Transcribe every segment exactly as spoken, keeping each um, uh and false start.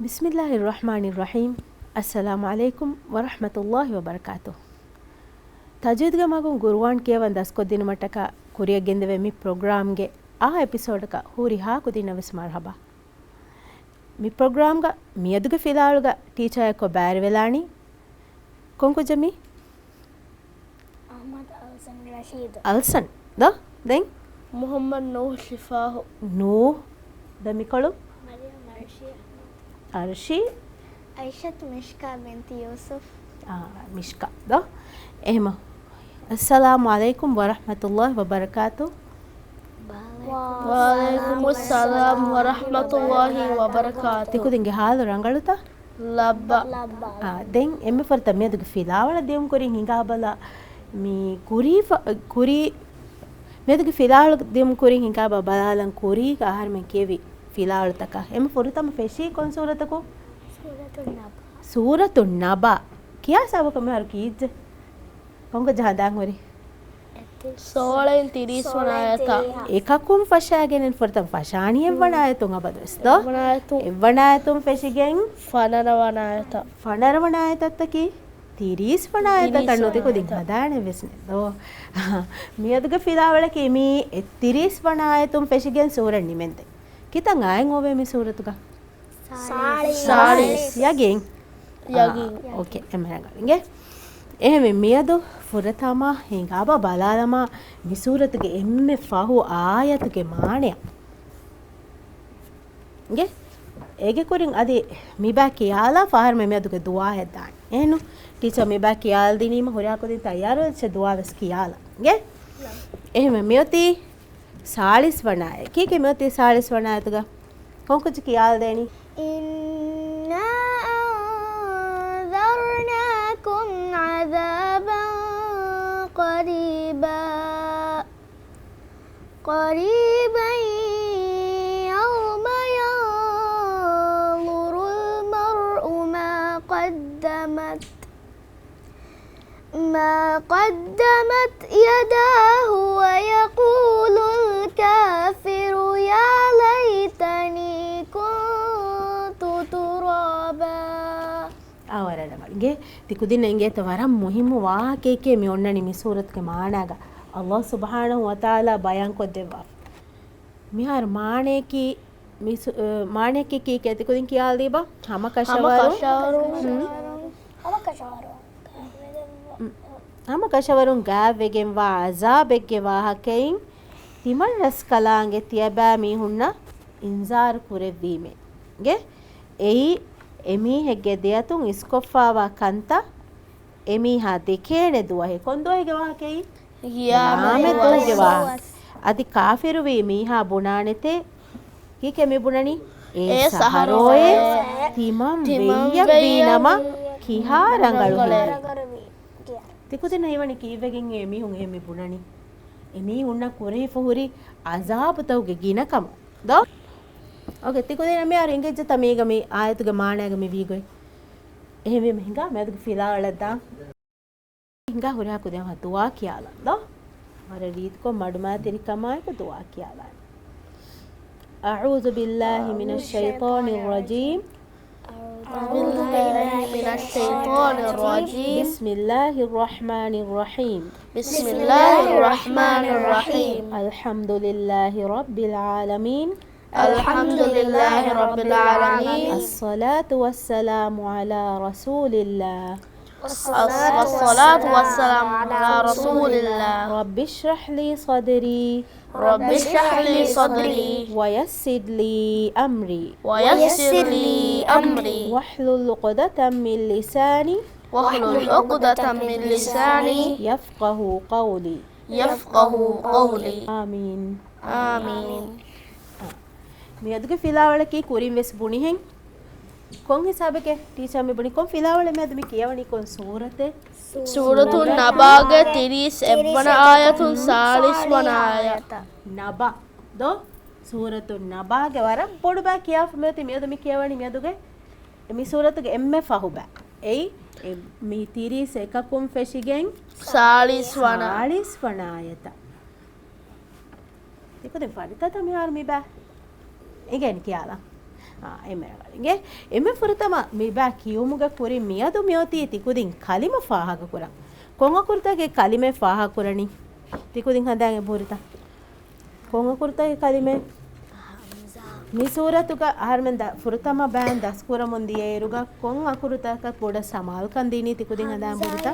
بسم الله الرحمن الرحيم. السلام عليكم ورحمة الله وبركاته. ތަޖްވީދުގެ މަގުން ގުރުއާން ކިޔަވަން ދަސްކޮށްދިނުމަށްޓަކާ ކުރިއަށް ގެންދެވޭ މި ޕްރޮގްރާމްގެ އާ އެޕިސޯޑަކަށް ހުރިހާ ކުދިންނަށް ވެސް މަރުޙަބާ. މި ޕްރޮގްރާމްގަ މިއަދުގެ ފިލާވަޅުގަ ޓީޗާއެއްކޮށް ބައިވެރިވެލާނީ ކޮން ކުއްޖެއް މީ؟ އަޙްމަދު އަލްސަން ރަޝީދު. އަލްސަން ދޯ؟ ދެން؟ މުޙައްމަދު ނޫޙު ޝިފާހު. ނޫޙު. ދެން މިކޮޅު؟ މަރިޔަމް އަރްޝީ. އަރްޝީ. އައިޝަތު މިޝްކާ ބިންތު ޔޫސުފް. އާ، މިޝްކާ ދޯ؟ އެހެމަ. އައްސަލާމު ޢަލައިކުމް ވަރަޙްމަތުﷲި ވަބަރަކާތު. ވަޢަލައިކުމުއްސަލާމް ވަރަޙްމަތުﷲި ވަބަރަކާތު. ތިކުދިންގެ ޙާލު ރަނގަޅުތަ؟ ލައްބަ. އާ، ދެން އެންމެ ފުރަތަމަ މިއަދުގެ ފިލާވަޅަށް ދިޔުމު ކުރިން ހިނގާބަލަ، މި ކުރީ ފަ-، ކުރީ، މިއަދުގެ ފިލާވަޅަށް ދިޔުމު ކުރިން ހިނގާބަ ބަލާލަން ކުރީގަ އަހަރެމެން ކިޔެވި ފިލާވަޅުތަކަށް. އެންމެ ފުރަތަމަ ފެށީ ކޮން ސޫރަތަކު؟ ސޫރަތު ނަބާ. ސޫރަތު ނަބާ. ކިޔާ ސާބަކަށް މިހާރު ކީއްޖެ؟ ކޮންކޮށް ޖަހަން ހުރީ؟ ސޯޅައިން ތިރީސް ވަނަ އާޔަތަށް. އެކަކުން ފަށާގެން ފުރަތަމަ ފަށާނީ އެއްވަނަ އާޔަތުން އަބަދުވެސް ދޯ؟ އެއްވަނަ އާޔަތުން. އެއްވަނަ އާޔަތުން ފެށިގެން ފަނަރަ ވަނަ އާޔަތަށް. ފަނަރަ ވަނަ އާޔަތަށް ތިރީސް ވަނަ އާޔަތަކަށް ނުދިކުދިން ހަދާނެ ވެސް ނެތް ދޯ؟ މިއަދުގެ ފިލާވަޅަކީ މީ އެއް ތިރީސް ވަނަ އާޔަތުން ފެށިގެން ސޫރަ ނިމެންދެން. ކިތައް އާޔަތް އޮވޭ މި ސޫރަތުގަ؟ ސާޅީސް. ޔަގީން؟ ޔަގީން. އާ، އޯކޭ، އެންމެ ރަނގަޅު. އިނގޭ. އެހެންވެ، މިއަދު ފުރަތަމަ ހިނގާބަ ބަލާލަމާ، މި ސޫރަތުގެ އެންމެ ފަހު އާޔަތުގެ މާނަޔަށް. އިނގޭ. އޭގެ ކުރިން އަދި މިބާ ކިޔާލާ ފަހަރު މި މިއަދުގެ ދުޢާއެއް ދާން. އެހެންނު؟ ޓީޗަރ މިބާ ކިޔާލަދިނީމަ ހުރިހާ ކުދިން ތައްޔާރުވެ ދުޢާ ވެސް ކިޔާލަން. އިނގޭ. އެހެންވެ، މިއޮތީ ސާޅީސް ވަނަ އާޔަތް. ކީކޭ މިއޮތީ ސާޅީސް ވަނަ އާޔަތުގަ؟ ކޮންކުއްޖެއް ކިޔާލަދޭނީ؟ إنا أنذرناكم عذابا قريبا قريبا يوم ينظر المرء ما قدمت ما قدمت يداه ويقول الكافر يا ليتني كنت ترابا. އާ، ވަރަށް ރަނގަޅު. އިނގޭ، ތިކުދިންނަށް އިނގޭތަ ވަރަށް މުހިއްމު ވާހަކައެކޭ މި އޮންނަނީ މި ސޫރަތުގެ މާނާގަ. އައްލާހު ސުބްޙާނަހު ވަތަޢާލާ ބަޔާންކޮށްދެއްވާފަ. މިހާރު މާނަޔަކީ، މި ސު-، އަ، މާނަޔަކީ ކީކޭ ތިކުދިން ކިޔާލީބަ؟ ހަމަކަށަވަރު. ހަމަކަށަވަރު. ހުން. ހަމަކަށަވަރު. ހަމަކަށަވަރުން ގާތްވެގެންވާ ޢަޒާބެއްގެ ވާހަކައިން ތިމަން ރަސްކަލާނގެ ތިޔަބައިމީހުންނަށް އިންޒާރު ކުރެއްވީމޭ. އިނގޭ؟ އެއީ، އެމީހެއްގެ ދެއަތުން އިސްކޮށްފާވާ ކަންތައް އެމީހާ ދެކޭނެ ދުވަހެއް. ކޮން ދުވަހެއްގެ ވާހަކައީ؟ ޤިޔާމަތް ދުވަހެއްގެ ދުވަހެއް. ވާހަކަ. އަދި ކާފިރުވި މީހާ ބުނާނެތޭ، ކީކޭ މި ބުނަނީ؟ އޭ އޭ ސަހަރޯއޭ، ސަހަރޯއޭ، ތިމަން ތިމަން ވެއްޔަށްވީނަމަ ވެއްޔަށް ކިހާ ރަނގަޅު ރަނގަޅު ހެއްޔޭ؟ ތިކުދިންނަށް ހީވަނީ ކީއްވެގެން އެ މީހުން އެހެން މި ބުނަނީ؟ އެ މީހުންނަށް ކުރެވިފަ ހުރި ޢަޒާބުތަކުގެ ގިނަކަމު ދޯ؟ އޯކޭ، ތިކުދިންނަށް މިހާރު އިނގޭތަ މީގަ މި އާޔަތުގެ މާނައިގަ މި ވީގޮތް؟ އެހެންވީމަ ހިނގާ މިއަދުގެ ފިލާވަޅަށް ދާން. ހިނގާ ހުރިހާ ކުދިން ދުޢާ ކިޔާލަން ދޯ؟ ވަރަށް ރީތިކޮށް މަޑުމައިތިރިކަމާއެކު ދުޢާ ކިޔާލަން. أعوذ بالله من الشيطان الرجيم. أعوذ بالله من الشيطان الرجيم. بسم الله الرحمن الرحيم. بسم الله الرحمن الرحيم. الحمد لله رب العالمين. الحمد لله رب العالمين. الصلاة والسلام على رسول الله. الصلاة والسلام على رسول الله. رب اشرح لي صدري. رب اشرح لي صدري. ويسر لي أمري. ويسر لي أمري. واحلل عقدة من لساني. واحلل عقدة من لساني. يفقه قولي. يفقه قولي. آمين. އާމީން. މިއަދުގެ ފިލާވަޅަކީ ކުރިން ވެސް ބުނިހެން. ކޮން ހިސާބެކޭ ޓީޗަރ މި ބުނި؟ ކޮން ފިލާވަޅެއް މިއަދު މި ކިޔަވަނީ؟ ކޮން ސޫރަތެއް؟ ސޫރަތު ނަބާގެ ތިރީސް އެއްވަނަ އާޔަތުން ސާޅީސް ވަނަ އާޔަތަށް. ނަބާ ދޯ؟ ސޫރަތު ނަބާގެ ވަރަށް ބޮޑު ބައެއް ކިޔާފަ މިއޮތީ. މިއަދު މި ކިޔަވަނީ މިއަދުގެ މި ސޫރަތުގެ އެންމެ ފަހު ބައި. އެއީ، އެ، މި ތިރީސް އެކަކުން ފެށިގެން ސާޅީސް ވަނަ. ސާޅީސް ވަނަ އާޔަތަށް. ތިކުދިން ފަރިތަތަ މިހާރު މި ބައި؟ އިނގޭނެ ކިޔާލާ. އާ، އެންމެ ރަނގަޅު. އިނގޭ، އެންމެ ފުރަތަމަ މިބާ ކިޔުމުގެ ކުރިން މިއަދު މިއޮތީ ތިކުދިން ކަލިމަ ފާހަގަކުރަން. ކޮން އަކުރުތަކެއް ކަލިމަ ފާހަގަކުރަނީ؟ ތިކުދިން ހަނދާން އެބަހުރިތަ؟ ކޮން އަކުރުތަކެއް ކަލިމަ؟ މި ސޫރަތުގަ އަހަރުމެން ދަ-، ފުރަތަމަ ބަޔަން ދަސްކުރަމުން ދިޔައިރުގަ ކޮން އަކުރުތަކަށް ބޮޑަށް ސަމާލުކަން ދިނީ ތިކުދިން ހަނދާން އެބަހުރިތަ؟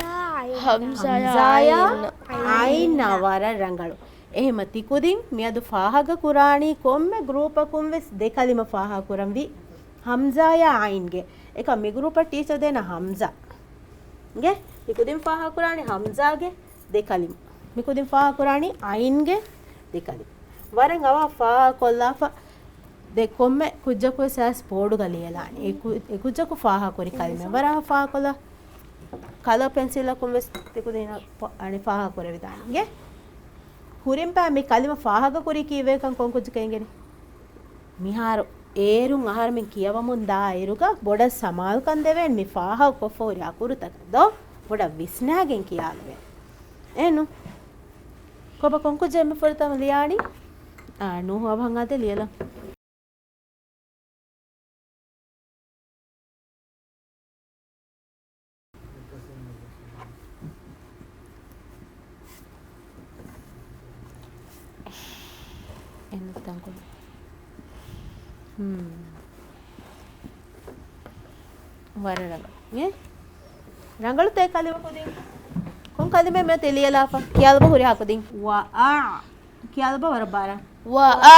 ހަމްޒާޔާ ހަމްޒާޔާ އައިން. އައިން. އައިން. އާ، ވަރަށް ރަނގަޅު. އެހެމަ ތިކުދިން މިއަދު ފާހަގަކުރާނީ ކޮންމެ ގްރޫޕަކުން ވެސް ދެ ކަލިމަ ފާހަގަކުރަންވީ ހަމްޒާޔާ އައިންގެ. އެކަމް މި ގްރޫޕަށް ޓީޗަރ ދޭނަ ހަމްޒާ. އިނގޭ، ތިކުދިން ފާހަގަކުރާނީ ހަމްޒާގެ ދެ ކަލިމަ. މިކުދިން ފާހަގަކުރާނީ އައިންގެ ދެ ކަލިމަ. ވަރަށް އަވަހަށް ފާހަގަކޮށްލާފަ ދެ ކޮންމެ ކުއްޖަކު ވެސް އައިސް ބޯޑުގަ ލިޔެލާނީ. އެ ކު-، އެ ކުއްޖަކު ފާހަގަކުރި ކަލިމަ. ވަރަށް ފާހަގަކޮށްލާ. ކަލަ ޕެންސިލަކުން ވެސް ތިކުދިން ފ-، އަނެއް ފާހަގަކުރެވިދާނެ. އިނގޭ؟ ކުރިން ބާ މި ކަލިމަ ފާހަގަކުރީ ކީއްވެކަން ކޮން ކުއްޖަކަށް އެނގެނީ؟ މިހާރު އޭރުން އަހަރުމެން ކިޔަވަމުން ދާ އިރުގަ ބޮޑަށް ސަމާލުކަން ދެވޭން މި ފާހަގަކޮށްފަ ހުރި އަކުރުތަކަށް ދޯ؟ ބޮޑަށް ވިސްނާގެން ކިޔާލެވޭން. އެހެންނު؟ ކޮބާ ކޮން ކުއްޖެއް އެންމެ ފުރަތަމަ ލިޔާނީ؟ އާ، ނޫހު އަވަހަށް އާދޭ ލިޔަލަން. އެންނަ ތަންކޮޅު. ހުން. ވަރަށް ރަނގަޅު. އޭ؟ ރަނގަޅުތަ އެ ކަލިމަ ކުދިން؟ ކޮން ކަލިމައެއް މިއޮތީ ލިޔެލާފަ؟ ކިޔާލަބަ ހުރިހާ ކުދިން. ވައާ. ކިޔާލަބަ ވަރަށް ބާރަށް. ވައާ.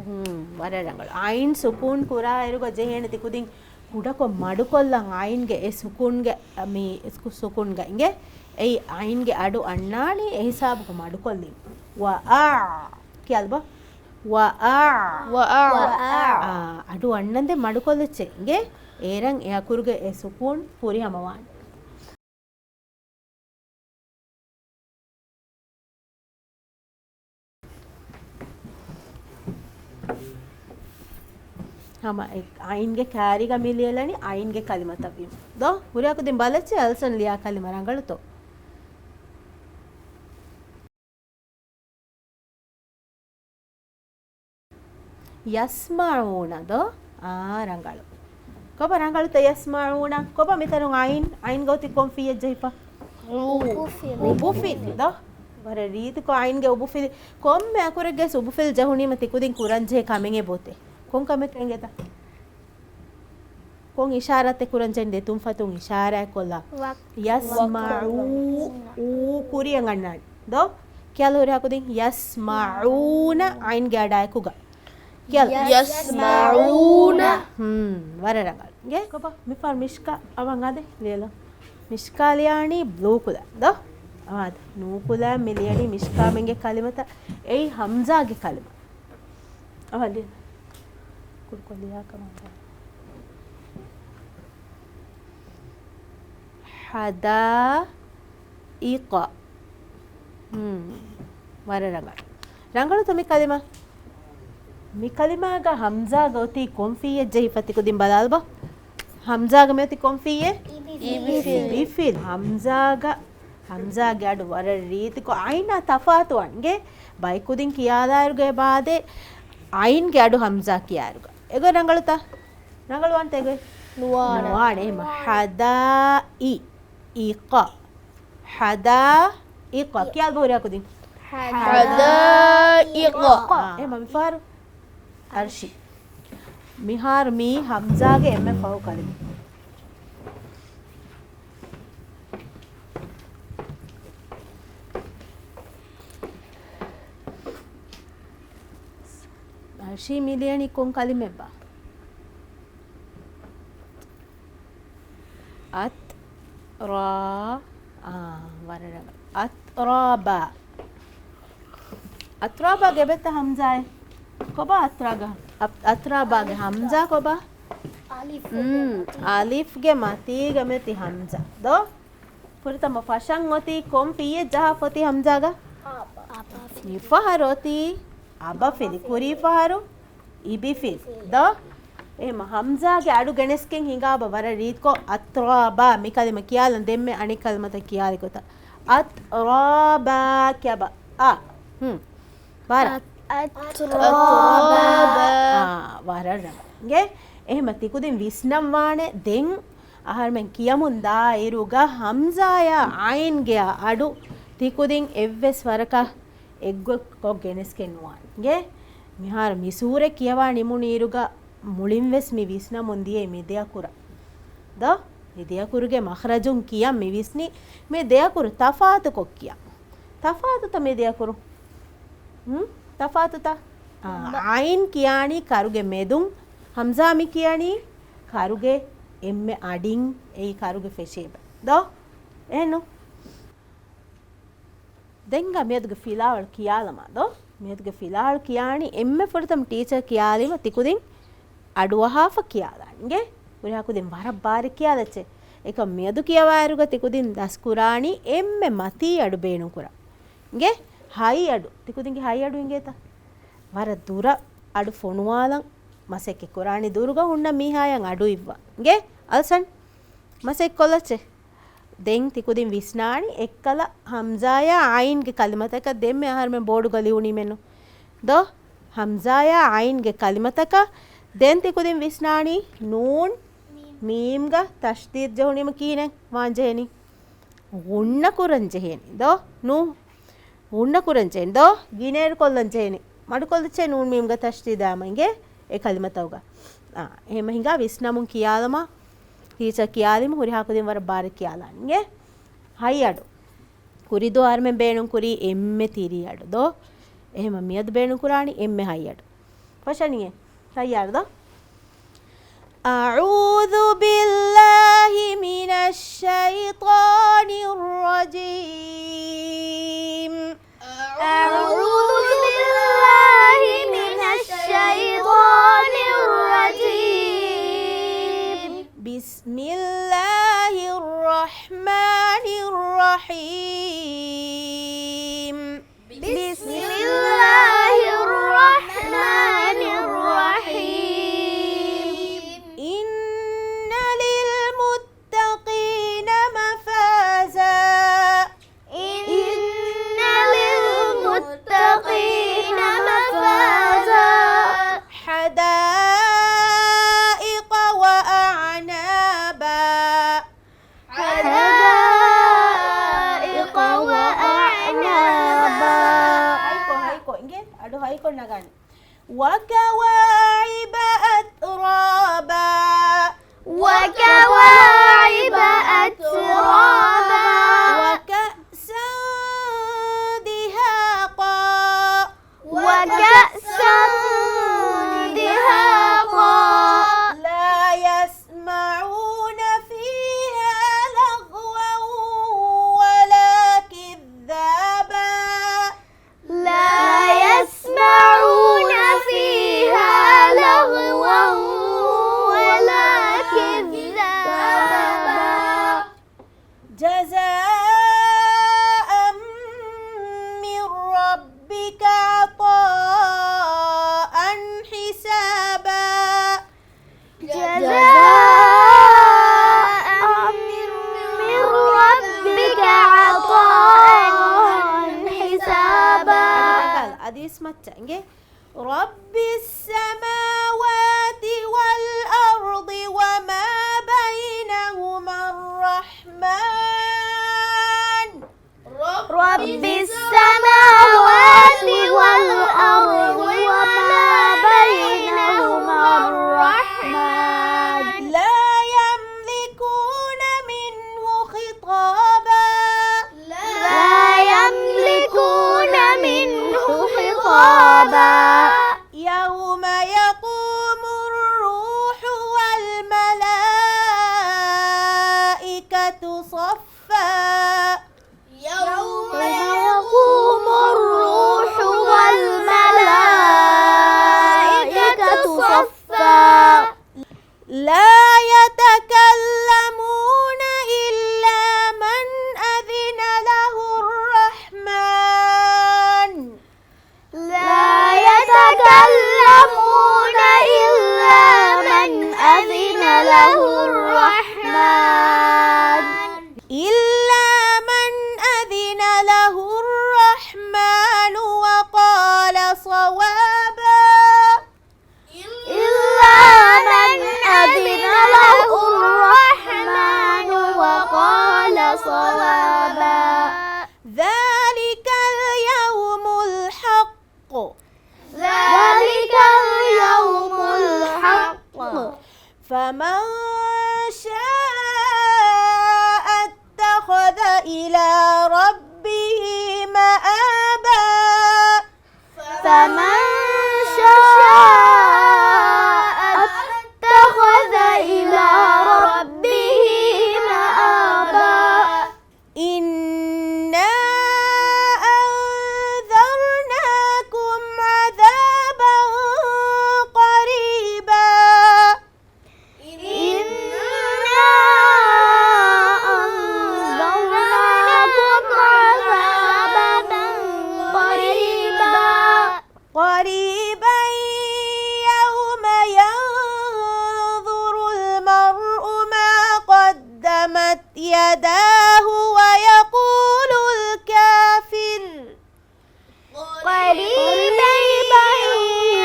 ހުން، ވަރަށް ރަނގަޅު. އައިން ސުކޫން ކުރާ އިރުގަ ޖެހޭނެ ތި ކުދިން ކުޑަކޮށް މަޑުކޮށްލަން އައިންގެ އެ ސުކޫންގެ، މި ސު-، ސުކޫންގަ އިނގޭ. އެއީ އައިންގެ އަޑު އަންނާނީ އެ ހިސާބުގަ މަޑުކޮށްލީ. ވައާ. ކިޔާލަބަ. ވައާ. ވައާ. އާ، އަޑު އަންނަންދެން މަޑުކޮށްލައްޗޭ އިނގޭ. އޭރަށް އެ އަކުރުގެ އެ ސުކޫން ފުރިހަމަވާނެ. ހަމަ އެ އައިންގެ ކާރީގަ މި ލިޔެލަނީ އައިންގެ ކަލިމަތައްވީމަ. ދޯ؟ ހުރިހާ ކުދިން ބަލައްޗޭ އަލްސަން ލިޔާ ކަލިމަ ރަނގަޅުތޯ؟ ޔަސްމަޢޫނަ ދޯ؟ އާ، ރަނގަޅު. ކޮބާ ރަނގަޅުތަ ޔަސްމަޢޫނަ؟ ކޮބާ މިތަނުން އައިން، އައިންގަ އޮތީ ކޮން ފިއްޔެއް ޖެހިފަ؟ އުބުފިލި. އުބުފިލި ދޯ؟ ވަރަށް ރީތިކޮށް އައިންގެ އުބުފިލި. ކޮންމެ އަކުރެއްގެ ވެސް އުބުފިލި ޖެހުނީމަ ތި ކުދިން ކުރަންޖެހޭ ކަމެއް އެބައޮތޭ. ކޮން ކަމެއް އެނގޭތަ؟ ކޮން އިޝާރާތެއް ކުރަންޖެހެނީ؟ ދެތުން ފަތުން އިޝާރާތްކޮށްލާ. ޔަސްމަޢޫ، އޫ ކުރިއަށް އަންނާނެ. ދޯ؟ ކިޔާލަ ހުރިހާ ކުދިން. ޔަސްމަޢޫނަ އައިންގެ އަޑާއެކުގަ. ކިޔާލަ. ޔަސްމަޢޫނަ. ހުން، ވަރަށް ރަނގަޅު. އިނގޭ ކޮބާ؟ މިފަހަރު މިޝްކާ އަވަން އާދޭ ލިޔެލަން. މިޝްކާ ލިޔާނީ ބްލޫ ކުލަ. ދޯ؟ އާދެ. ނޫ ކުލަ މި ލިޔަނީ މިޝްކާމެންގެ ކަލިމަތައް. އެއީ ހަމްޒާގެ ކަލިމަ. އަވަލި. ކުރުކޮށް ލިޔާ ކަމަށް. ޙަދާއިޤަ. ހުން. ވަރަށް ރަނގަޅު. ރަނގަޅުތަ މި ކަލިމަ؟ މި ކަލިމާގަ ހަމްޒާގަ އޮތީ ކޮން ފިއްޔެއް ޖެހިފަ ތި ކުދިން ބަލާލަބަ. ހަމްޒާގަ މިއޮތީ ކޮން ފިއްޔެއް؟ އިބިފިލް. އިބިފިލް. ހަމްޒާގަ، ހަމްޒާގެ އަޑު ވަރަށް ރީތިކޮށް އައިނާ ތަފާތުވާން. އިނގޭ ބައި ކުދިން ކިޔާލާއިރުގަ އެބަ އާދޭ އައިންގެ އަޑު ހަމްޒާ ކިޔާއިރުގަ. އެގޮތް ރަނގަޅުތަ؟ ރަނގަޅުވާންތަ އެގޮތް؟ ނުވާނެ. ނުވާނެ. އެހެމަ ޙަދާއި، އިޤަ. ޙަދާއިޤަ. ކިޔާލަބަ ހުރިހާ ކުދިން. ޙަދާއިޤަ. އާ، އެހެމަ މިފަހަރު. އަރްޝީ. މިހާރު މީ ހަމްޒާގެ އެންމެ ފަހު ކަލިމަ. އަރްޝީ މި ލިޔަނީ ކޮން ކަލިމައެއްބާ؟ އަތްރާ، އާ، ވަރަށް ރަނގަޅު. އަތްރާބާ. އަތްރާބާގެ އެބައޮތްތަ ހަމްޒާއެއް؟ ކޮބާ އަތްރާގަ-، އަ-، އަތްރާބާގެ ހަމްޒާ ކޮބާ؟ އަލިފް. އުން، އަލިފްގެ މަތީގަ މިއޮތީ ހަމްޒާ. ދޯ؟ ފުރަތަމަ ފަށަން އޮތީ ކޮން ފިއްޔެއް ޖަހާފަ އޮތީ ހަމްޒާގަ؟ މިފަހަރު އޮތީ އަބަފިލި. ކުރީ ފަހަރު އިބިފިލް. ދޯ؟ އެހެމަ ހަމްޒާގެ އަޑު ގެނެސްގެން ހިނގާބަ ވަރަށް ރީތިކޮށް އަތްރާބާ މި ކަލިމަ ކިޔާލަން ދެންމެ އަނެއް ކަލިމަތައް ކިޔާލި ގޮތަށް. އަތްރާބާ ކިޔާބަ. އާ. ހުން. ބާރަށް. އަތްރާބާ. އާ، ވަރަށް ރަނގަޅު. އިނގޭ؟ އެހެމަ ތިކުދިން ވިސްނަން ވާނެ ދެން އަހަރުމެން ކިޔަމުން ދާ އިރުގަ ހަމްޒާޔާ އައިންގެ އަޑު ތިކުދިން އެއްވެސް ވަރަކަށް އެއްގޮތްކޮށް ގެނެސްގެން ނުވާނެ. އިނގޭ؟ މިހާރު މި ސޫރަ ކިޔަވާ ނިމުނު އިރުގަ މުޅިންވެސް މި ވިސްނަމުން ދިޔައީ މި ދެ އަކުރަށް. ދޯ؟ މި ދެ އަކުރުގެ މަޚްރަޖުން ކިޔަން މި ވިސްނި މި ދެ އަކުރު ތަފާތުކޮށް ކިޔަން. ތަފާތުތަ މި ދެ އަކުރު؟ ހުން؟ ތަފާތުތަ؟ އާ، އައިން ކިޔާނީ ކަރުގެ މެދުން، ހަމްޒާ މި ކިޔަނީ ކަރުގެ އެންމެ އަޑިން، އެއީ ކަރުގެ ފެށޭބަ. ދޯ؟ އެހެންނު؟ ދެންގަ މިއަދުގެ ފިލާވަޅު ކިޔާލަމާ ދޯ؟ މިއަދުގެ ފިލާވަޅު ކިޔާނީ އެންމެ ފުރަތަމަ ޓީޗަރ ކިޔާލީމަ ތިކުދިން އަޑުއަހާފަ ކިޔާލާން. އިނގޭ؟ ހުރިހާ ކުދިން ވަރަށް ބާރެއް ކިޔާލައްޗޭ. އެކަމް މިއަދު ކިޔަވާއިރުގަ ތިކުދިން ދަސްކުރާނީ އެންމެ މަތީ އަޑު ބޭނުންކުރާ. އިނގޭ؟ ހައި އަޑު. ތިކުދިންގެ ހައި އަޑު އިނގޭތަ؟ ވަރަށް ދުރަށް އަޑު ފޮނުވާލަން މަސައްކަތް ކުރާނީ ދުރުގަ ހުންނަ މީހާޔަށް އަޑު އިއްވާ. އިނގޭ؟ އަލްސަން މަސައްކަތް ކޮށްލައްޗޭ. ދެން ތިކުދިން ވިސްނާނީ އެއްކަލަ ހަމްޒާޔާ އައިންގެ ކަލިމަތަކަށް ދެންމެ އަހަރުމެން ބޯޑުގަ ލިޔުނީމެއްނު. ދޯ؟ ހަމްޒާޔާ އައިންގެ ކަލިމަތަކަށް ދެން ތިކުދިން ވިސްނާނީ ނޫން މީމްގަ ތަޝްދީދު ޖެހުނީމަ ކިހިނެއް ވާން ޖެހެނީ؟ ޣުންނަ ކުރަން ޖެހޭނީ. ދޯ؟ ނޫން. ޣުންނަ ކުރަން ޖެހޭނީ. ދޯ؟ ގިނައިރު ކޮށްލަން ޖެހޭނީ. މަޑުކޮށްލައްޗޭ ނޫން މީމްގަ ތަޝްދީދާމަ އިނގޭ އެ ކަލިމަތަކުގަ. އާ، އެހެމަ ހިނގާ ވިސްނަމުން ކިޔާލަމާ، ޓީޗަރ ކިޔާލީމަ ހުރިހާ ކުދިން ވަރަށް ބާރެއް ކިޔާލާން އިނގޭ. ހައި އަޑު. ކުރިދުވަހު އަހަރުމެން ބޭނުންކުރީ އެންމެ ތިރީ އަޑު ދޯ؟ އެހެމަ މިއަދު ބޭނުންކުރާނީ އެންމެ ހައި އަޑު. ފަށަނިއޭ. ތައްޔާރު ދޯ؟ أعوذ بالله من الشيطان الرجيم. أعوذ بالله من الشيطان الرجيم. بسم الله الرحمن الرحيم. بسم الله الرحمن الرحيم. إن للمتقين مفازا. إن للمتقين مفازا. حدائق وأعنابا. حدائق وأعنابا. ހައިކޮށް، ހައިކޮށް. އިނގޭ؟ އަޑު ހައިކޮށް ނަގާނެ. وكواعب أترابا. وكواعب أترابا. وكأسا دهاقا. وكأسا دهاقا. لا يسمعون فيها لغوا ولا كذابا. لا يسمعون فيها لغوا ولا كذابا. جزاء من ربك عطاء حسابا. جزاء من ربك عطاء حسابا. އަދިވެސް މައްޗަށް އިނގޭ. رب السماوات والأرض وما بينهما الرحمن. رب السماوات والأرض وما بينهما الرحمن. لا يملكون منه خطابا. لا يملكون منه خطابا. يوم يقوم الروح والملائكة صفا. يوم يقوم صوابا. ذلك اليوم الحق. ذلك اليوم الحق. فمن شاء اتخذ إلى ربه مآبا. فمن شاء اتخذ إلى ربه مآبا. إنا أنذرناكم عذابا قريبا. إنا أنذرناكم عذابا قريبا. قريبا يوم ينظر المرء ما قدمت يداه ويقول الكافر. قريبا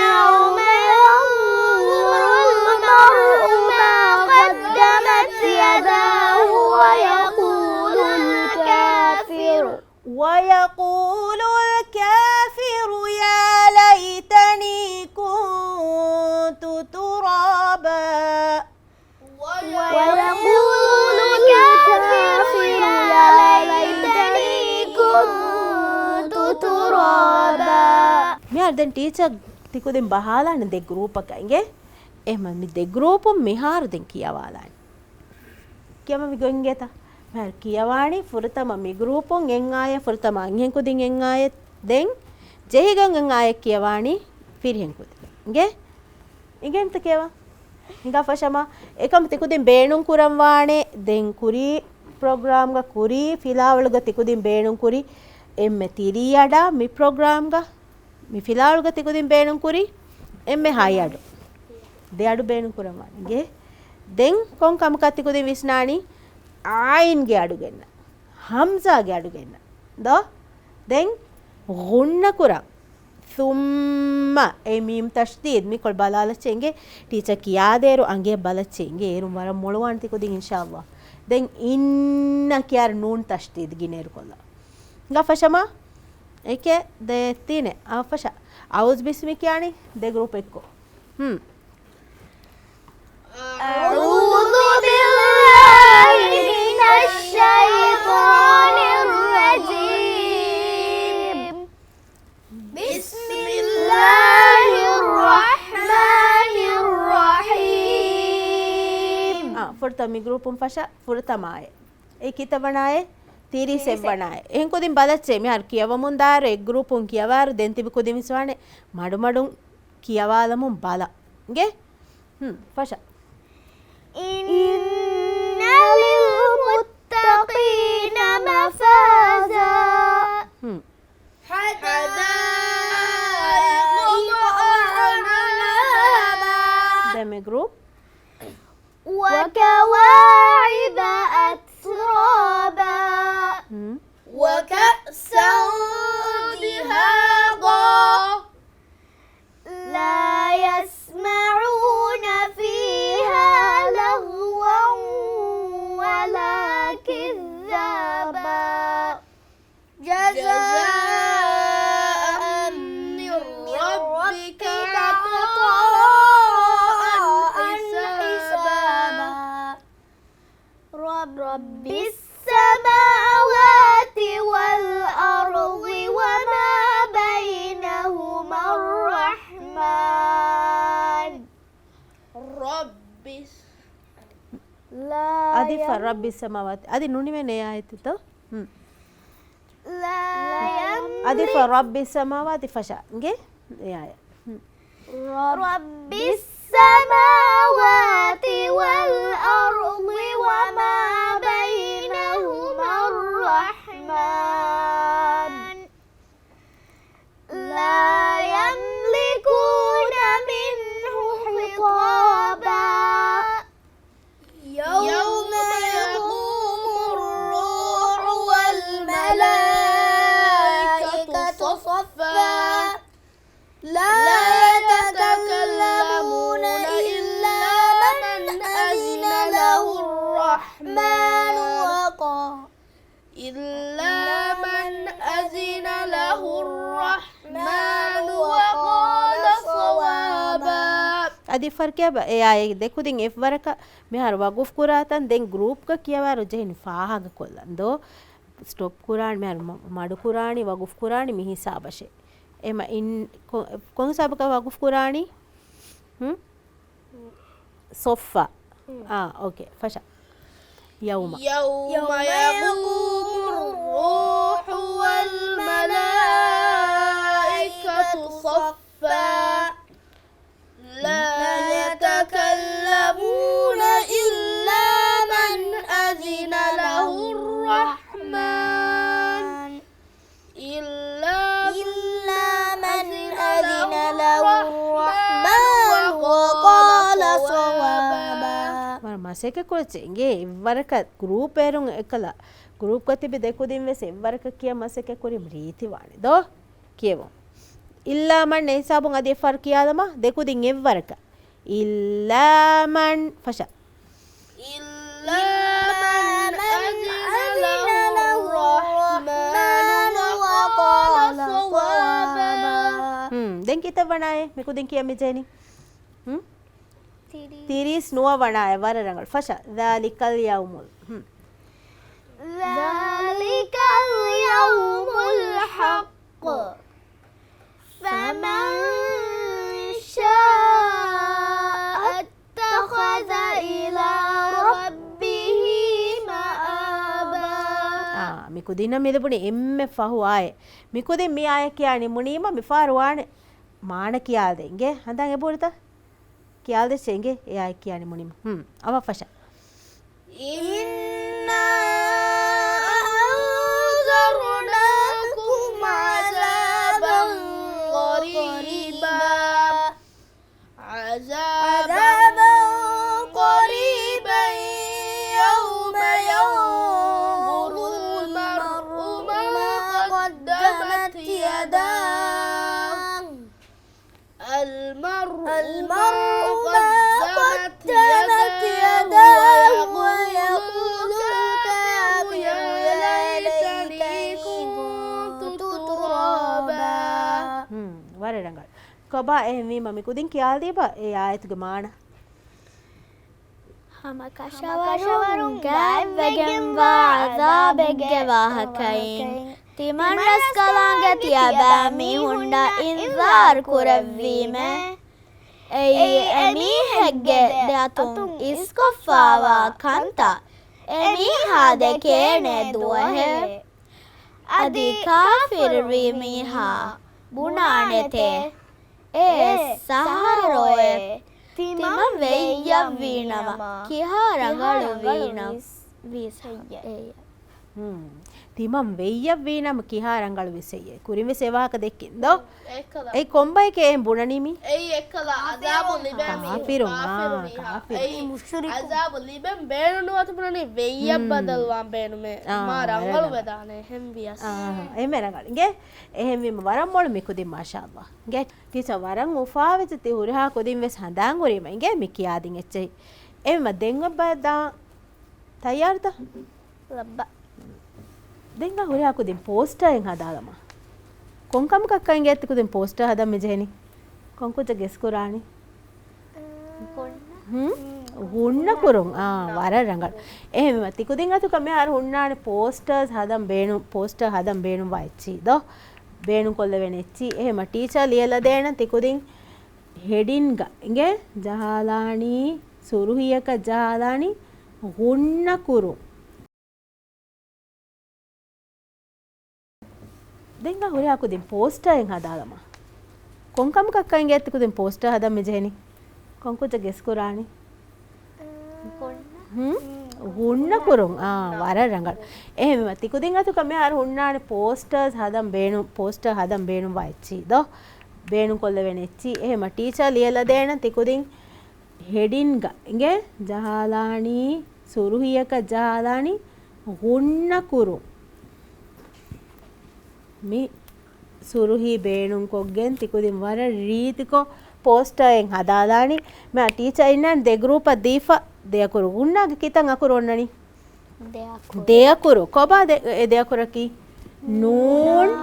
يوم ينظر المرء ما قدمت يداه ويقول الكافر. ويقول الكافر يا ليتني كنت ترابا. ويقول الكافر يا ليتني كنت ترابا. މިހާރު ދެން ޓީޗަރ ތިކުދިން ބަހާލާނެ ދެ ގްރޫޕަކަށް އިނގޭ. އެހެން މި ދެ ގްރޫޕުން މިހާރު ދެން ކިޔަވާލާނެ. ކިޔަމަ މި ގޮތް އިނގޭތަ؟ މިހާރު ކިޔަވާނީ ފުރަތަމަ މި ގްރޫޕުން އެއް އާޔަތް، ފުރަތަމަ އަންހެން ކުދިން އެއް އާޔަތް. ދެން ޖެހިގެން އެއް އާޔަތް ކިޔަވާނީ ފިރިހެން ކުދިން. އިނގޭ؟ އިނގޭންތަ ކިޔަވާ؟ ހިނގާ ފަށަމާ. އެކަމަ ތިކުދިން ބޭނުން ކުރަން ވާނެ، ދެން ކުރީ ޕްރޮގްރާމްގަ ކުރީ ފިލާވަޅުގަ ތިކުދިން ބޭނުން ކުރީ އެންމެ ތިރީ އަޑާ މި ޕްރޮގްރާމްގަ މި ފިލާވަޅުގަ ތިކުދިން ބޭނުން ކުރީ އެންމެ ހަތް އަޑު. ދެ އަޑު ބޭނުން ކުރަން ވާނެ. އިނގޭ؟ ދެން ކޮން ކަމަކަށް ތިކުދިން ވިސްނާނީ؟ އާއިންގެ އަޑު ގެންނަ. ހަމްޒާގެ އަޑު ގެންނަ. ދޯ؟ ދެން ޣުންނަ ކުރަން. ސުއްމަ، އެ މީމް ތަޝްދީދް މިކޮޅު ބަލާލައްޗޭ އިނގޭ. ޓީޗަރ ކިޔާދޭއިރު އަނގަޔަށް ބަލައްޗޭ އިނގޭ. އޭރުން ވަރަށް މޮޅުވާނެ ތިކުދިން އިންޝާﷲ. ދެން އިންނަ ކިޔާއިރު ނޫން ތަޝްދީދް ގިނައިރު ކޮށްލާ. ހިނގާ ފަށަމާ. އެކެ ދޭތީނެ. އާ ފަށަ. އައޫޒު ބިސްމި ކިޔާނީ ދެ ގްރޫޕް އެއްކޮށް. ހުން. أعوذ بالله من الشيطان الرجيم. بسم الله الرحمن الرحيم. އާ، ފުރަތަމަ މި ގްރޫޕުން ފަށަ ފުރަތަމަ އާޔަތް. އެ ކިތައް ވަނަ އާޔަތް؟ ތިރީސް އެއް ވަނަ އާޔަތް. އެހެން ކުދިން ބަލައްޗޭ. މިހާރު ކިޔަވަމުން ދާއިރު އެއް ގްރޫޕުން ކިޔަވާއިރު ދެން ތިބި ކުދިން ވިސްނާނެ މަޑުމަޑުން ކިޔަވާލަމުން ބަލަ. އިނގޭ؟ ހުން، ފަށަ. إن للمتقين مفازا. ހުން. حدائق وأعنابا. ދެން މި ގްރޫޕް. وكواعب أترابا. ހުން. وكأسا دهاقا. لا يسمعون فيها لغوا ولا كذابا. جزاء من ربك عطاء حسابا. رب السماوات والأرض وما بينهما الرحمن. رب الس- لا އަދި ފަ-، يم- ރައްބި ސަމާވާތި. އަދި ނުނިމޭނެ އާޔަތުތައް. ހުން. އަދި ފަ-، ރައްބި ސަމާވާތި ފަށަ. އިނގޭ؟ އެ އާޔަ. ހުން. رب السماوات والأرض وما بينهما الرحمن. لا يملكون منه خطابا. يوم يقوم الروح والملائكة صفا. لا يتكلمون إلا من أذن له الرحمن ދެފަރު ކިޔާބަ އެ އާޔަތް ދެކުދިން އެއްވަރަކަށް މިހާރު ވަގުފް ކުރާތަން ދެން ގްރޫޕްގަ ކިޔަވާރު ޖެހެނީ ފާހަގަކޮށްލަން ދޯ؟ ސްޓޮޕް ކުރާނީ މިހާރު މަ-، މަޑުކުރާނީ ވަގުފް ކުރާނީ މި ހިސާބަށޭ. އެމަ އިން ކޮ-، ކޮން ހިސާބަކަށް ވަގުފް ކުރާނީ؟ ހުން؟ ސޮއްފަ. އާ، އޯކޭ. ފަށަ. يوم. يوم يقوم الروح والملائكة صفا. لا يتكلمون إلا من أذن له الرحمن. إلا إلا من أذن له الرحمن وقال صوابا. ވަރަށް މަސައްކަތް ކުރައްޗޭ އިނގޭ އެއްވަރަކަށް ގްރޫޕް އޭރުން އެކަލަ ގްރޫޕްގަ ތިބި ދެކުދިން ވެސް އެއްވަރަކަށް ކިޔަން މަސައްކަތް ކުރީމަ ރީތިވާނެ ދޯ؟ ކިޔެވުން. އިއްލާ މަން އެ ހިސާބުން އަދި އެއްފަހަރު ކިޔާލަމާ ދެކުދިން އެއްވަރަކަށް. އިއްލާ މަން ފަށަ. إلا من أذن له الرحمن وقال صوابا. ހުން، ދެން ކިތައް ވަނާއޭ؟ މިކުދިން ކިޔަން މިޖެހެނީ. ހުން؟ ތިރީސް. ތިރީސް ނުވަ ވަނާއޭ، ވަރަށް ރަނގަޅު. ފަށަ، ذلك اليوم. ހުން. ذلك اليوم الحق. فمن شاء اتخذ إلى ربه مآبا. އާ، މިކުދިންނަށް މިލިބުނީ އެންމެ ފަހު އާޔަތް. މިކުދިން މި އާޔަތް ކިޔާ ނިމުނީމަ މިފަހަރު ވާނެ މާނަ ކިޔާދޭ އިނގޭ. ހަނދާން އެބަހުރިތަ؟ ކިޔާލަދެއްޗޭ އިނގޭ އެ އާޔަތް ކިޔާ ނިމުނީމަ. ހުން، އަވަށް ފަށަ. إنا أنذرناكم عذابا قريبا. عذابا قريبا يوم ينظر المرء ما قدمت يداه. المرء ما قدمت يداه ويقول الكافر يا ليتني كنت ترابا. ހުން، ވަރަށް ރަނގަޅު. ކޮބާ އެހެންވީމަ މި ކުދިން ކިޔާލަދީބަ އެ އާޔަތުގެ މާނަ؟ ހަމަކަށަވަރުން ގާތްވެގެންވާ ޢަޛާބެއްގެ ވާހަކައިން ތިމަން ރަސްކަލާނގެ ތިޔަބައިމީހުންނަށް އިންޒާރު ކުރެއްވީމޭ. އެއީ އެމީހެއްގެ ދެއަތުން އިސްކޮށްފާވާ ކަންތައް އެމީހާ ދެކޭނެ ދުވަހެއް. އަދި ކާފިރުވި މީހާ ބުނާނެތޭ، އޭ ސަހަރޯއޭ، ތިމަން ވެއްޔަށްވީނަމަ ކިހާ ރަނގަޅުވީނަ ވީސް ހެއްޔޭ. ހުން. ތިމަން ވެއްޔަށްވީނަމަ ކިހާ ރަނގަޅުވީސް ހެއްޔޭ. ކުރިންވެސް އެ ވާހަކަ ދެއްކިން ދޯ؟ އެއްކަލަ. އެއީ ކޮންބައެކޭ އެހެން ބުނަނީ މީ؟ އެއީ އެއްކަލަ ޢަޛާބު ލިބޭ މީހުން، ކާފިރު، އާ، ކާފިރު މީހާ. ކާފިރު. އެއީ މުޝްރިކު. ޢަޛާބު ލިބެން ބޭނުން ނުވަތަ ބުނަނީ ވެއްޔަށް ހުން. ބަދަލުވާން ބޭނުމޭ. އާ، މާ ވަރަށް ރަނގަޅު ރަނގަޅު. ވެދާނެ އެހެން ވިޔަސް. އާ، އެހެން ރަނގަޅު. އިނގޭ، އެހެންވީމަ ވަރަށް މޮޅު މި ކުދިން މާޝާﷲ. އިނގޭ، ޓީޗަރ ވަރަށް އުފާވެއްޖެ ތި ހުރިހާ ކުދިން ވެސް ހަނދާން ހުރީމަ. އިނގޭ، މި ކިޔާދިން އެއްޗެހި. އެހެންވީމަ ދެން އެބަ ދާ ތައްޔާރުތަ؟ ލައްބަ. ދެން އަ ހުރިހާ ކުދިން ޕޯސްޓަރެއް ހަދާލަމާ. ކޮން ކަމަކަށް ކަން އިނގޭތަ ތިކުދިން ޕޯސްޓަރ ހަދަން މި ޖެހެނީ؟ ކޮން ކުއްޖެއް ގެސް ކުރާނީ؟ ހުން؟ ހުންނަ ކުރުން. އާ، ވަރަށް ރަނގަޅު. އެހެންވީމަ ތިކުދިން އަތުގަ މިހާރު ހުންނާނެ ޕޯސްޓަރސް ހަދަން ބޭނުން، ޕޯސްޓަރ ހަދަން ބޭނުންވާ އެއްޗިހި ދޯ؟ ބޭނުންކޮށްލެވޭނެ އެއްޗިހި. އެހެންވީމަ ޓީޗަރ ލިޔެލަދޭނަން ތިކުދިން ހެޑިންގ އިނގޭ ޖަހާލާނީ، ސުރުހީއަކަށް ޖަހާލާނީ ހުންނަ ކުރުން. ދެން އަ ހުރިހާ ކުދިން ޕޯސްޓަރެއް ހަދާލަމާ. ކޮން ކަމަކަށް ކަން އިނގޭތަ ތިކުދިން ޕޯސްޓަރ ހަދަން މި ޖެހެނީ؟ ކޮން ކުއްޖެއް ގެސް ކުރާނީ؟ ހުން؟ ހުންނަ ކުރުން. އާ، ވަރަށް ރަނގަޅު. އެހެންވީމަ ތިކުދިން އަތުގަ މިހާރު ހުންނާނެ ޕޯސްޓަރސް ހަދަން ބޭނުން، ޕޯސްޓަރ ހަދަން ބޭނުންވާ އެއްޗިހި ދޯ؟ ބޭނުންކޮށްލެވޭނެ އެއްޗިހި. އެހެންވީމަ ޓީޗަރ ލިޔެލަދޭނަން ތިކުދިން ހެޑިންގ އިނގޭ ޖަހާލާނީ، ސުރުހީއަކަށް ޖަހާލާނީ ހުންނަ ކުރުން. މި ސުރުހީ ބޭނުންކޮށްގެން ތިކުދިން ވަރަށް ރީތިކޮށް ޕޯސްޓަރެއް ހަދާލާނީ. މި ޓީޗަރ އިންނާނެ ދެ ގްރޫޕަށް ދީފަ ދެ އަކުރު. ހުންނާގެ ކިތަން އަކުރު އޮންނަނީ؟ ދެ އަކުރު. ދެ އަކުރު. ކޮބާ ދެ، އެ ދެ އަކުރަކީ؟ ނޫން،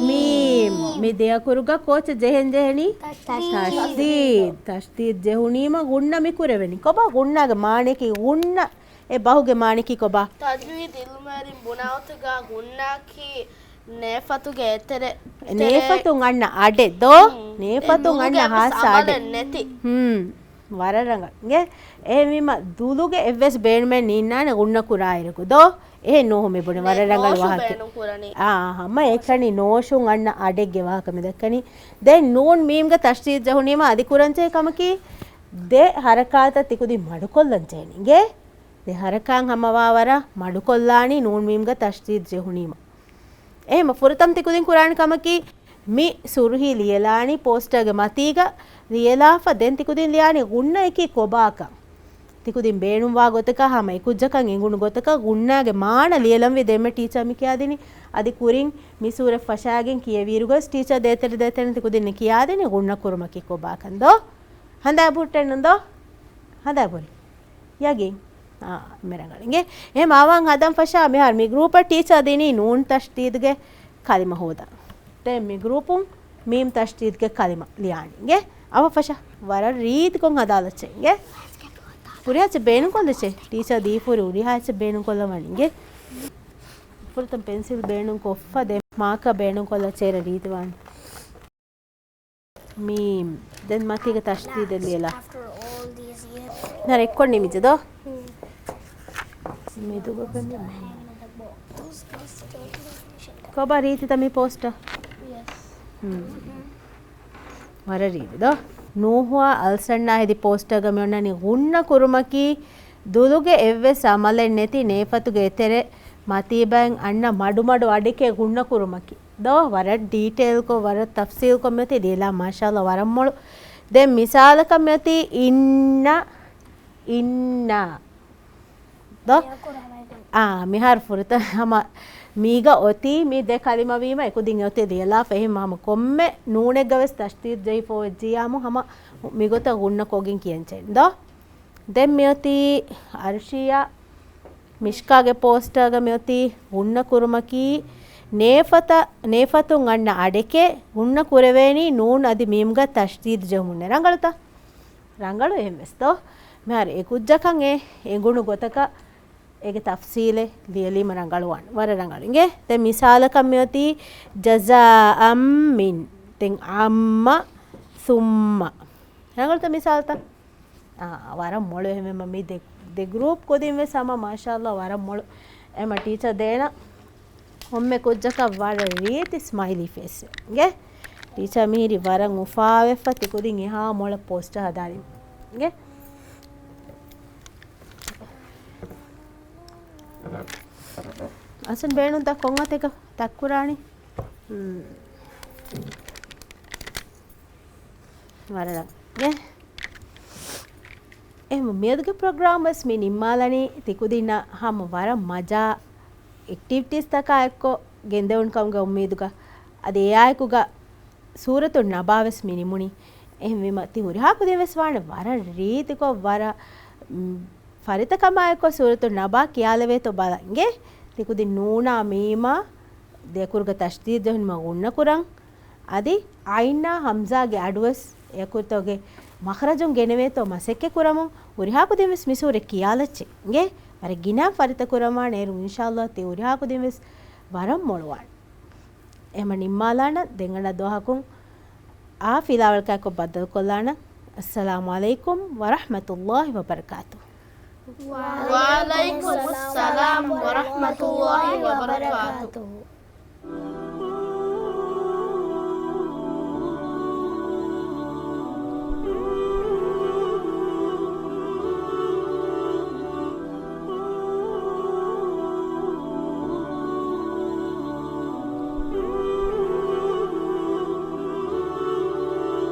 މީމް. މީމް. މި ދެއަކުރުގަ ކޯޗެއް ޖެހެން ޖެހެނީ؟ ތަޝްދީދް. ތަޝްދީދް. ތަޝްދީދް ޖެހުނީމަ ޣުންނަ މި ކުރެވެނީ. ކޮބާ ޣުންނާގެ މާނައަކީ؟ ޣުންނަ އެ ބަހުގެ މާނައަކީ ކޮބާ؟ ތަޖްވީދު އިލްމުވެރިން ބުނާ ގޮތުގަ ޣުންނައަކީ ނޭފަތުގެ އެތެރެ، އެތެރެ ނޭފަތުން އަންނަ އަޑެއް ދޯ؟ ހުން. ނޭފަތުން އެ އަންނަ ދުލުގެ ހާއްސަ އަޑެއް. އަމަލެއް ނެތި. ހުން. ވަރަށް ރަނގަޅު. އިނގޭ؟ އެހެންވީމަ ދުލުގެ އެއްވެސް ބޭނުމެއް ނީންނާނެ ޣުންނަ ކުރާއިރަކު ދޯ؟ އެހެން ނޫހު މި ބުނި ވަރަށް ރަނގަޅު ނޯޝު ވާހަކަ. ބޭނުން ކުރަނީ. އާ، ހަމަ އެކަނި ނޯޝުން އަންނަ އަޑެއްގެ ވާހަކަ މި ދައްކަނީ. ދެން ނޫން މީމްގަ ތަޝްދީދް ޖެހުނީމަ އަދި ކުރަންޖެހޭ ކަމަކީ ދެ ހަރަކާތަށް ތިކުދިން މަޑުކޮށްލަން ޖެހެނީ. އިނގޭ؟ ދެ ހަރަކާތް ހަމަވާ ވަރަށް މަޑުކޮށްލާނީ ނޫން މީމްގަ ތަޝްދީދް ޖެހުނީމަ. އެހެންމަ ފުރަތަމަ ތިކުދިން ކުރާނެ ކަމަކީ މި ސުރުހީ ލިޔެލާނީ ޕޯސްޓަރގެ މަތީގަ ލިޔެލާފަ ދެން ތިކުދިން ލިޔާނީ ޣުންނައަކީ ކޮބާކަން. ތިކުދިން ބޭނުންވާ ގޮތަކަށް ހަމަ އެކުއްޖަކަށް އެނގުނު ގޮތަކަށް ޣުންނާގެ މާނަ ލިޔެލަންވީ ދެންމެ ޓީޗަރ މި ކިޔާދިނީ. އަދި ކުރިން މި ސޫރަތް ފަށާގެން ކިޔެވިއިރުގަސް ޓީޗަރ ދޭތެރެ ދޭތެރެން ތިކުދިންނަށް ކިޔާދިނީ ޣުންނަ ކުރުމަކީ ކޮބާކަން ދޯ؟ ހަނދާން ހުއްޓެއްނު ދޯ؟ ހަނދާން ހުރި. ޔަގީން. އާ، މި ރަނގަޅު. އިނގޭ؟ އެހެން އަވަން ހަދަން ފަށާ މިހާރު މި ގްރޫޕަށް ޓީޗަރ ދިނީ ނޫން ތަޝްދީދުގެ ކަލިމަ ހޯދަން. ދެން މި ގްރޫޕުން މީމް ތަޝްދީދުގެ ކަލިމަ ލިޔާނީ. އިނގޭ؟ އަވަށް ފަށާ ވަރަށް ރީތިކޮށް ހަދާލައްޗޭ. އިނގޭ؟ ހުރިހާ އެއްޗެއް ބޭނުންކޮށްލައްޗޭ. ޓީޗަރ ދީފަ ހުރި ހުރިހާ އެއްޗެއް ބޭނުންކޮށްލަވާނީ. އިނގޭ؟ ފުރަތަމަ ޕެންސިލް ބޭނުންކޮށްފަ ދެން މާކަރ ބޭނުންކޮށްލައްޗޭ ރީތިވާނެ. މީމް. ދެން މަތީގަ ތަޝްދީދެއް ލިޔެލާ. ނަރެއްކޮށް ނިމިއްޖެ ދޯ؟ މެދުގަ ކޮބާ ރީތިތަ މި ޕޯސްޓަރ؟ ހުން. ވަރަށް ރީތި ދޯ؟ ނޫހުއާ އަލްސަންނާ ހެދި ޕޯސްޓަރގަ މި އޮންނަނީ ޣުންނަ ކުރުމަކީ ދުލުގެ އެއްވެސް އަމަލެއް ނެތި ނޭފަތުގެ އެތެރެ މަތީބައިން އަންނަ މަޑުމަޑު އަޑެކޭ ޣުންނަ ކުރުމަކީ. ދޯ ވަރަށް ޑީޓެއިލްކޮށް، ވަރަށް ތަފްސީލްކޮށް މިއޮތީ ލިޔެލާ، މާޝާﷲ ވަރަށް މޮޅު. ދެން މިސާލަކަށް މިއޮތީ އިންނަ، އިންނަ. ދޯ؟ އާ، މިހާރު ފުރަތަމަ ހަމަ މީގަ އޮތީ މި ދެ ކަލިމަ ވީމަ އެކުދިން އޮތީ ލިޔެލާފަ. އެހެން ހަމަ ކޮންމެ ނޫނެއްގަ ވެސް ތަޝްދީދު ޖެހިފަ ވެއްޖިއްޔާމު ހަމަ މިގޮތަށް ޣުންނަ ކޮށްގެން ކިޔަންޖެހޭނެ ދޯ؟ ދެން މިއޮތީ އަރުޝިޔާ މިޝްކާގެ ޕޯސްޓާގަ މިއޮތީ ޣުންނަ ކުރުމަކީ ނޭފަތަ، ނޭފަތުން އަންނަ އަޑެކޭ، ޣުންނަ ކުރެވޭނީ ނޫން އަދި މީމްގަ ތަޝްދީދު ޖެހުމުންނޭ. ރަނގަޅުތަ؟ ރަނގަޅު އެހެންވެސް ދޯ؟ މިހާރު އެކުއްޖަކަށް އެ އެނގުނު ގޮތަކަށް އޭގެ ތަފްސީލެއް ލިޔެލީމަ ރަނގަޅުވާނެ. ވަރަށް ރަނގަޅު. އިނގޭ؟ ދެން މިސާލަކަށް މިއޮތީ ޖަޒާއަން މިން. ދެން އައްމަ ސުއްމަ. ރަނގަޅުތަ މިސާލުތައް؟ އާ، ވަރަށް މޮޅު. އެހެންވީމަ މި ދެ، ދެ ގްރޫޕް ކުދިން ވެސް ހަމަ މާޝާﷲ ވަރަށް މޮޅު. އެމަ ޓީޗަރ ދޭނަ ކޮންމެ ކުއްޖަކަށް ވަރަށް ރީތި ސްމައިލީ ފޭސް. އިނގޭ؟ ޓީޗަރ މިހިރީ ވަރަށް އުފާވެފަ ތިކުދިން އެހާ މޮޅަށް ޕޯސްޓަރ ހަދާލީމަ. އިނގޭ؟ އަސަން ބޭނުންތަ ކޮން އަތެއްގަ ތައްކުރާނީ؟ ހުން. ވަރަށް ރަނގަޅު. އެ، އެހެން މިއަދުގެ ޕްރޮގްރާމް ވެސް މި ނިންމާލަނީ ތިކުދިންނަށް ހަމަ ވަރަށް މަޖާ އެކްޓިވިޓީސްތަކާ އެއްކޮށް ގެންދެވުނު ކަމުގެ އުއްމީދުގަ އަދި އެއާއެކުގަ ސޫރަތުން ނަބާ ވެސް މި ނިމުނީ. އެހެންވީމަ ތި ހުރިހާ ކުދިން ވެސް ވާނެ ވަރަށް ރީތިކޮށް ވަރަށް، މް، ފަރިތަކަމާއެކު ސޫރަތުން ނަބާ ކިޔާލެވޭތޯ ބަލަން. އިނގޭ؟ ތިކުދިން ނޫނާ މީމާ ދެ އަކުރުގަ ތަޝްދީދު ޖެހުނީމަ ޣުންނަ ކުރަން. އަދި އައިންނާ ހަމްޒާގެ އަޑުވެސް އެ އަކުރުތަކުގެ މަޚްރަޖުން ގެނެވޭތޯ މަސައްކަތް ކުރަމުން. ހުރިހާ ކުދިން ވެސް މި ސޫރަތް ކިޔާލައްޗޭ. އިނގޭ؟ ވަރަށް ގިނަ ފަރިތަ ކުރަންވާނެ. އޭރު އިންޝާﷲ ތި ހުރިހާ ކުދިން ވެސް ވަރަށް މޮޅުވާނެ. އެހެމަ ނިންމާލާނަން. ދެން އަންނަ ދުވަހަކުން އާ ފިލާވަޅަކާއެކު ބައްދަލުކޮށްލާނަން. އައްސަލާމު ޢަލައިކުމް ވަރަޙްމަތުﷲ ވަބަރަކާތުހު. ވަޢަލައިކުމުއްސަލާމް ވަރަޙްމަތުﷲ ވަބަރަކާތުހު.